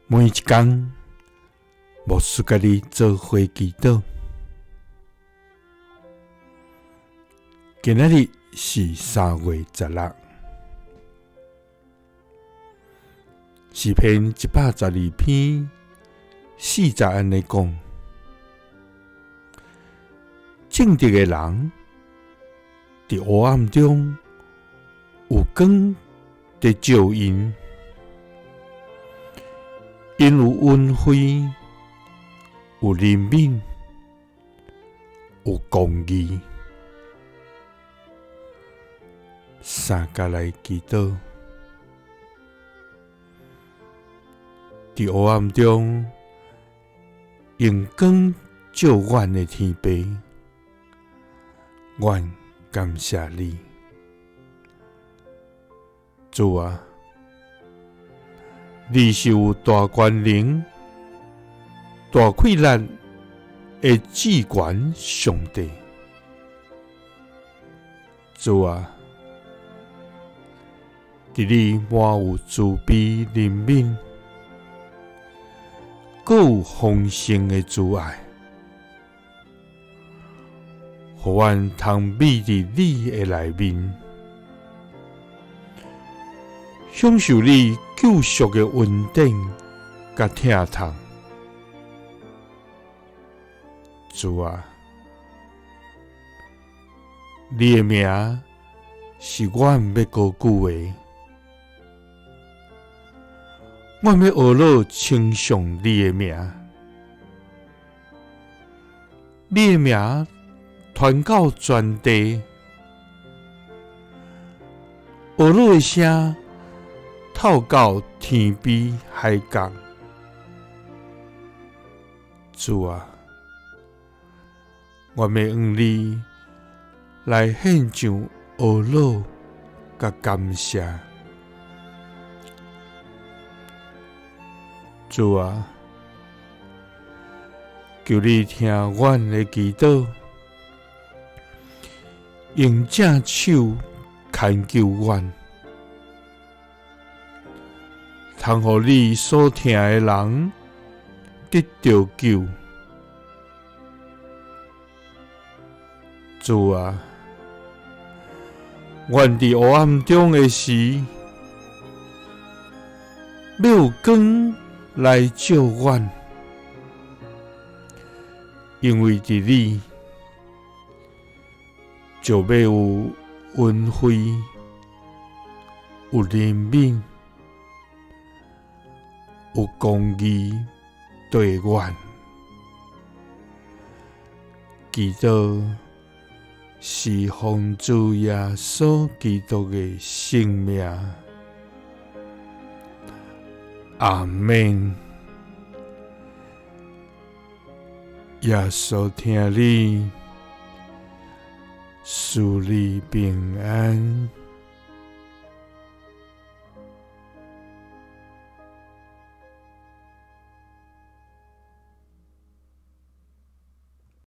每一工，牧师佮你做伙祈祷。今仔日是3月16，诗篇112篇4节按呢讲：正直的人佇黑暗中有光佇照𪜶。𪜶有恩惠，有憐憫，有公義。三佮來祈禱，佇黑暗中用光照阮的天父，阮感謝你，主啊！你是有大權能、大氣力的至懸上帝，主啊！佇你滿有慈悲憐憫，閣有豐盛的慈愛，予阮通覕佇你的內面，享受你救贖的恩典佮疼痛。主啊，你的名是阮欲高举的，阮欲呵咾稱頌你的名，你的名傳到全地，呵咾的聲透到天邊海角。主啊，我欲向你來獻上呵咾佮感謝。主啊，求你聽阮的祈禱，用正手牽救阮，通予你所疼的人得著救。主啊，阮佇黑暗中的時，欲有光來照阮，因為佇你就欲有恩惠、有憐憫、有公義綴阮。祈禱是奉主耶穌基督的聖名，阿們。耶穌疼你，賜你平安。